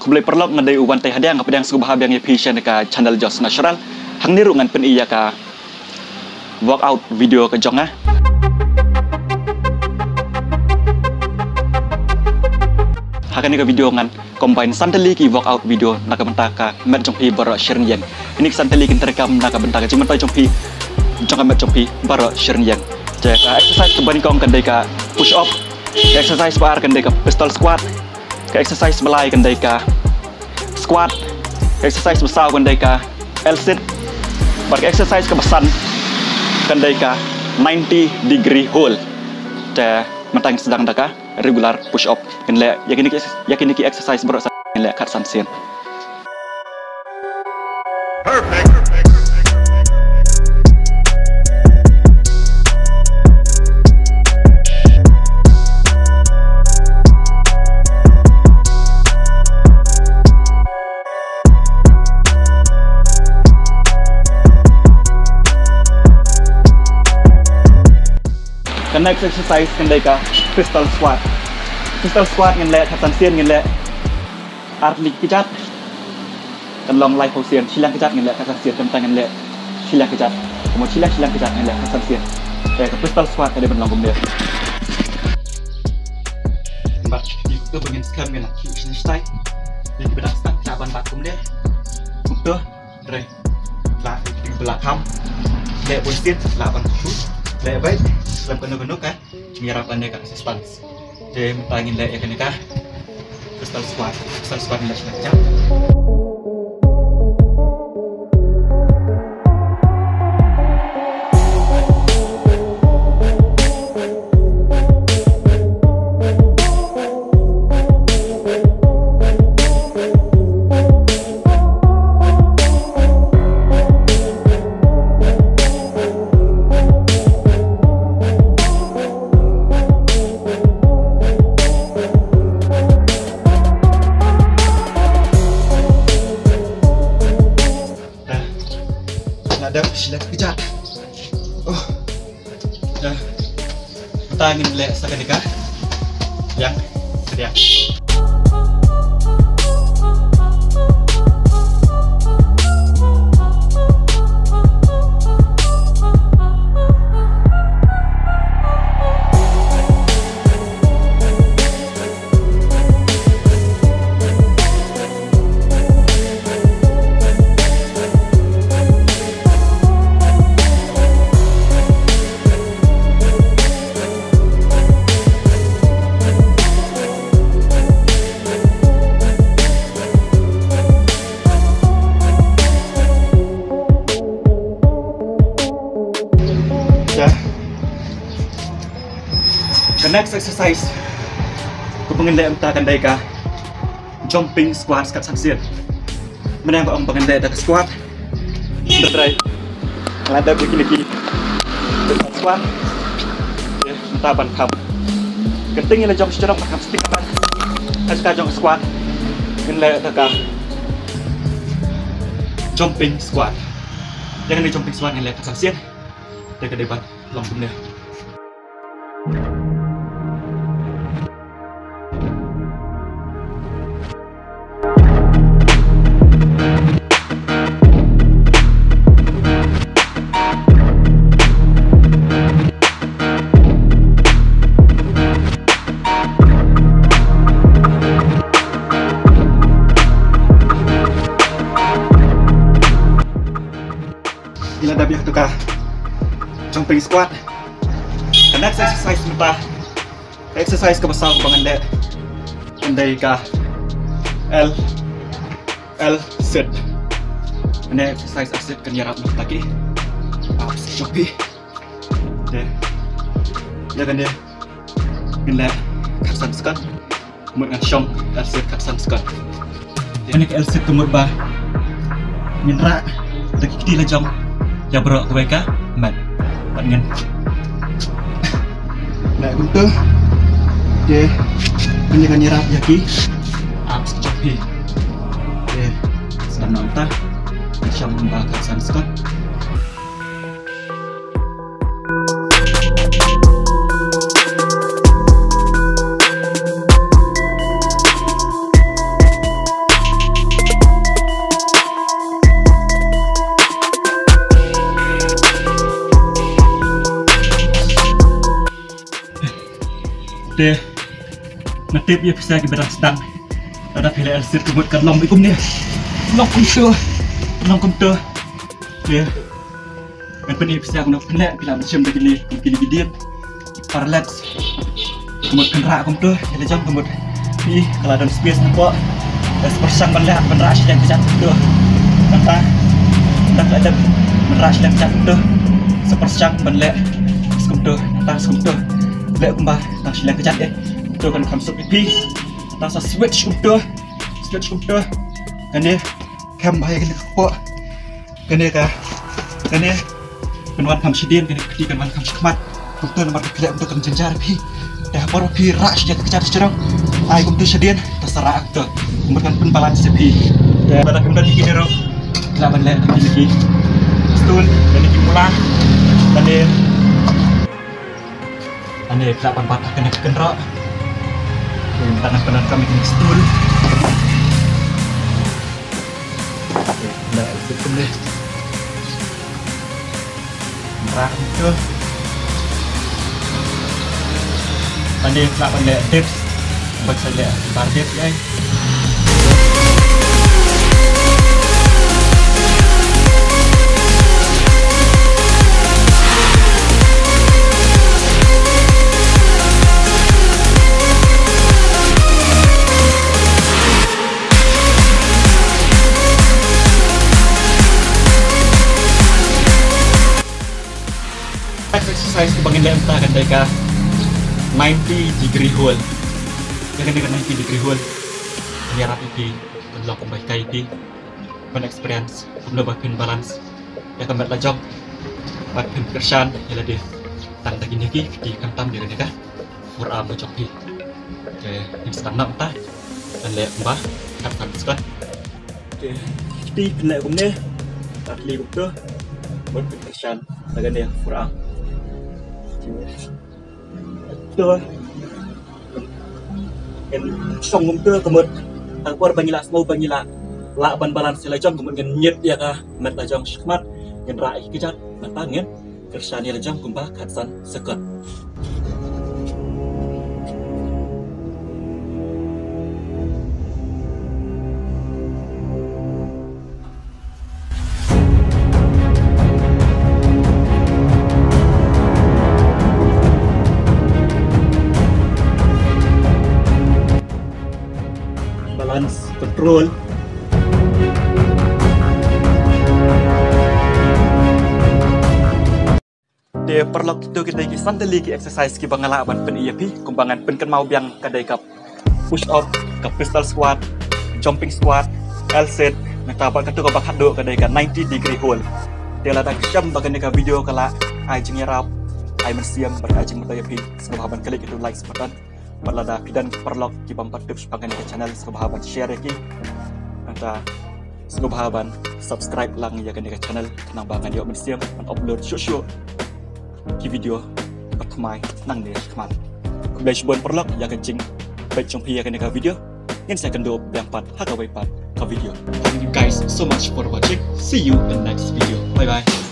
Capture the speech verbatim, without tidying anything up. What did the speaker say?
Khublei paralok, nga dei u Wantei Hadiang, nga pdiang sngewbha biang ïa phi sha kane ka channel Josh Natural. Hangne ruh ngan pyni ïa ka workout video ka jong nga. Ha kane ka video ngan combine san tylli ki workout video na ka bynta ka met jong phi baroh shi rynieng. Kine ki san tylli kin treikam na ka bynta ka jingmyntoi jong phi, jong ka met jong phi baroh shi rynieng. Te ka exercise kaba nyngkong kan dei ka push up. Ka exercise ba ar kan dei ka pistol squat. Ka exercise ba lai kan dei ka squat. Ka exercise ba saw kan dei ka L sit. Bad ka exercise kaba san kan dei ka ninety degree hold. Te mynta ngin sdang da ka regular push up. Ngin leh ïa kine ki, ïa kine ki exercise baroh sa ngin leh khatsan sien. Perfect. Ka next exercise kan dei ka pistol squat. Pistol squat ngin leh khatsan sien, ngin leh ar tylli ki kjat. Kan long laiphew sien, shiliang kjat ngin leh khatsan sien, te mynta ngin leh shiliang kjat. Kumno shiliang, shiliang kjat ngin leh khatsan sien. Te ka pistol squat ka dei ban long kumne. Bad ïa kito ba ngin skhem ngin leh ki shiliang kjat. Ïa ki ba dang start ki lah ban bat kumne. Kumto. Hynrei la, la kham. Leh bun sien, la ban tu. Leh beit, lem kano kano ka jingïarap lane ka assistance. Te mynta ngin leh ïa kane ka pistol squat. Pistol squat ngin leh shi kjat. Dah. Nga dep shiliang kjat. Oh. Dah. Mynta ngin leh sa kane ka. Yang. Sedia. Dah. Ka next exercise kaba ngin leh mynta kan dei ka jumping squat khatsan sien. Mynne ba ong ba ngin leh da ka squat. Hynrei la dep ïa kine ki squat. Ïa, mynta ban kham. Ka ting ïa la jong sha jrong ban kham sting ban. Ka jaka jong squat. Ngin leh da ka jumping squat. Ïa kane jumping squat ngin leh khatsan sien. Te ka dei ban long kumne. Ngi la dep ïa katu ka jumping squat. Ka next exercise mynta, ka exercise kaba saw kaba ngan leh, kan dei ka L, L sit. Kane exercise L sit kan ïarap na ka ki abs jong phi. Te ïa kane ngin leh khatsan second. Mut ngan shong L sit khatsan second. Te kane ka L sit ka mut ba ngin rah da ki kti la jong ïa baroh kawei ka mat. Bad ngin leh kumto. Te kane kan ïarap ïa ki abs jong phi. Te sdang na mynta. Shong ba khatsan second. Te nga tip ïa phi sa kiba dang sdang. Lada phi leh L sit ka mut kan long kumne. Long kumto. Long kumto. Te ngan pyni ïa phi sa kumno phin leh, phi lah ban shim da kine, kine ki dien. Parallax. Ka mut kan rah kumto, ïa la jong ka mut. Phi, ka la don space napoh. Te sa pyrshang ban leh, ban rah shiliang kjat kumto. Nangta, nangta ka la dep ban rah shiliang kjat kumto. Sa pyrshang ban leh kumto, nangta kumto. Leh kumba tang shiliang kjat eh. Kumto kan kham suk ïa phi. Nangta sa switch kumto. Switch kumto. Kane, kham bha ïa kane ka kpoh. Kane ka, kane kan wan kham shadien, kane ka kti kan wan kham shakhmat. Kumto namar ka khleh kumto kan jynjar phi. Te ha por ba phi rah shadien ka kjat sha jrong, ai kumto shadien, te sa rah kumto. Kumto kan pynbalance ïa phi. Te lada phim don ïa kine ruh, phi lah ban leh ïa kine ki stool, kane ki mula, kane, kane phi lah ban bat ha kane ka kynroh. Te mynta ngan pyndonkam ïa kine ki stool. Te leh kumne. Rah kumto. Lane lah ban leh dips. Bad sa leh bar dips ai. Next exercise kaba ngin leh mynta kan dei ka ninety degree hold. Ïa kane ka ninety degree hold, ngan ïarap ïa phi, kan long kumba hikai ïa phi, ban experience kumno ba phin balance ïa ka met la jong bad phin kyrshan ïa lade. Tang da kine ki kti khamtam ïa kane ka forearm ba jong phi. Te ngin sdang noh mynta. Ngan leh kumba khatsan second. Te kti phin leh kumne. Kat li kumto. Bad phin kyrshan da kane forearm. To. Kan shong kumto ka mut. Tang por ba ngi la sngew ba ngi la lah ban balance ïa la jong ka mut, ngin ñiet ïa ka met la jong shakhmat. Ngin rah ïa ki kjat, mynta ngin kyrshan ïa la jong kumba khatsan second. Balance, control. Te paralok, kito ki dei ki san tylli ki exercise kiba nga lah ban pyni ïa phi, kumba ngan pynkynmaw biang ka dei ka push up, ka pistol squat, jumping squat, L sit, nangta bad kato kaba khatduh ka dei ka ninety degree hold. Te lada phi shem ba kane ka video ka la ai jingïarap, ai mynsiem bad ai jingmyntoi ïa phi, sngewbha ban klik ïa uto u like button. Bad lada phi don ki paralok kibym pat tip shaphang kane ka channel, sngewbha ban share ïa ki. Nangta sngewbha ban subscribe lang ïa kane ka channel, khnang ba ngan ïoh mynsiem ban upload shuh shuh ki video bad thymmai nangne shakhmat. Khublei shibun paralok ïa ka jingpeit jong phi ïa kane ka video. Ngin sa ïakynduh biang pat ha kawei pat ka video. Thank you guys so much for watching. See you in next video. Bye bye.